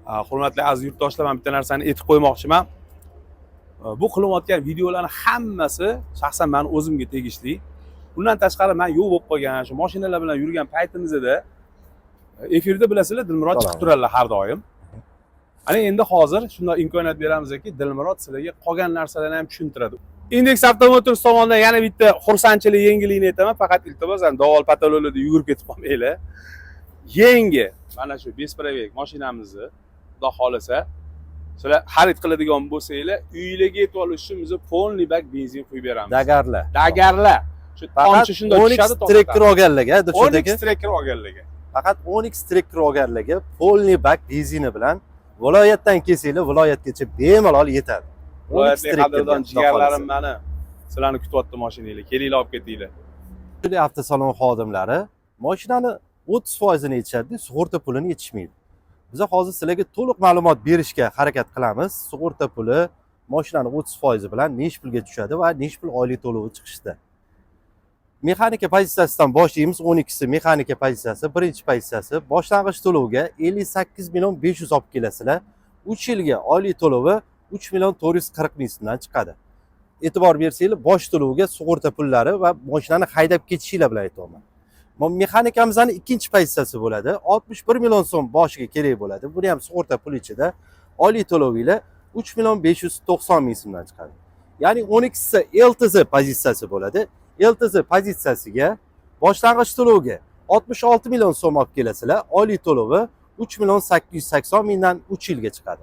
Hurmatli aziz yurtdoshlar, man bitta narsani aytib qo'ymoqchiman. Bu qilinayotgan videolarni hammasi shaxsan mani o'zimga tegishli. Undan tashqari, man yo'q bo'lib qolgan, shu mashinalar bilan yurgan paytimizda efirda, bilasizlar, Dilmurod chiqib turadilar har doim. Ana endi hozir shunday imkoniyat beramizki, Dilmurod sizlarga qolgan narsalarni ham tushuntiradi. Index Avtomotors tomonidan yana bitta xursandchilik yangiligini aytaman. Faqat iltimos, dovol patologlarda yugurib ketib qolmanglar. Yangi mana shu беспробег mashinamizni, xudo xohlasa, sizlar xarid qiladigan bo'lsanglar, uylarga yetib olish uchun biz полный bak benzin quyib beramiz. Dagarla. Dagarla. Shu Faqat tomchi shunday Onix tushadi. Tracker olganlarga, Dilshod Onix aka. Tracker olganlarga. Faqat Onix Tracker olganlarga полный bak benzini bilan viloyatdan kelsanglar, viloyatgacha bemalol yetadi. Onix Viloyatli Trackerga, qadrdon xudo jigarlarim xohlasa. mani sizlarni kutyapti mashinanglar. Kelinglar, olib ketinglar. Ko'pchilik avtosalon xodimlari mashinani 30%ini yetishadi, sug'urta pulini yetishmaydi. Biza hozir sizlarga to'liq ma'lumot berishga harakat qilamiz. Sug'urta puli mashinani 30% bilan nechi pulga tushadi va nechi pul oylik to'lovi chiqishdi. Mexanika pozitsiyasidan boshlaymiz. 12si mexanika pozitsiyasi, birinchi pozitsiyasi boshlang'ich to'lovga 58 million 500 olib kelasizlar. 3 yilga oylik to'lovi 3 million 440 ming so'mdan chiqadi. E'tibor bersanglar, bosh to'lovga sug'urta pullari va mashinani haydab ketishinglar bilan aytyapman. Mexanikamizning ikkinchi pozitsiyasi bo'ladi. 61 million so'm boshiga kerak bo'ladi. Buni ham sug'urta puli ichida, oylik to'lovinglar 3 million 590 ming so'mdan chiqadi. Ya'ni 12si LTZ pozitsiyasi bo'ladi. LTZ pozitsiyasiga boshlang'ich to'lovga 66 million so'm olib kelasizlar. Oylik to'lovi 3 million 880 mingdan 3 yilga chiqadi.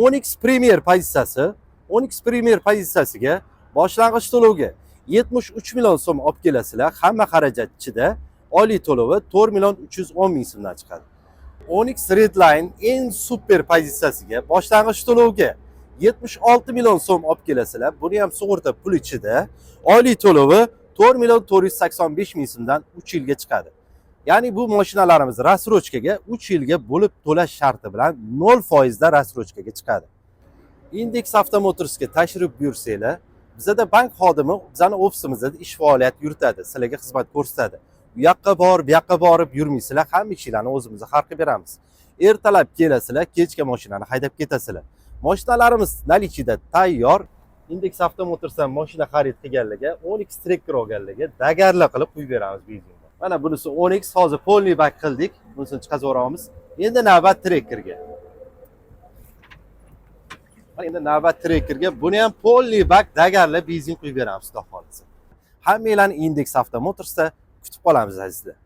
Onix Premier pozitsiyasi, Onix Premier pozitsiyasiga boshlang'ich to'lovga 73 million so'm olib kelasizlar. Hamma xarajat ichida, oylik to'lovi 4 million 310 ming so'mdan chiqadi. Onix Redline eng super pozitsiyasiga boshlang'ich to'lovga 76 million so'm olib kelasizlar. Buni ham sug'urta pul ichida, oylik to'lovi 4 million 485 ming so'mdan 3 yilga chiqadi. Ya'ni bu mashinalarimiz рассрочка ga 3 yilga bo'lib to'lash sharti bilan 0% da рассрочка ga chiqadi. Index Avtomotorsga tashrif buyursanglar, bizada bank xodimi bizani ofisimizda ish faoliyat yuritadi, sizlarga xizmat ko'rsatadi. U yoqqa borib, bu yoqqa borib yurmaysizlar, hamma ishlarni o'zimiz hal qilib beramiz. Ertalab kelasizlar, kechga mashinani haydab ketasizlar. Mashinalarimiz наличие da tayyor. Index Avtomotorsdan mashina xarid qilganlarga, Onix Tracker olganlarga dagarla qilib quyib beramiz benzinni. Mana bunisi Onix, hozir полный bak qildik. Bunisini chiqazib yuboramiz. Endi navbat Trackerga. Mana endi navbat Trackerga. Buni ham полный bak dagarla benzin quyib beramiz, xudo xohlasa. Hammanglarni Index Avtomotorsda kutib qolamiz, azizlar.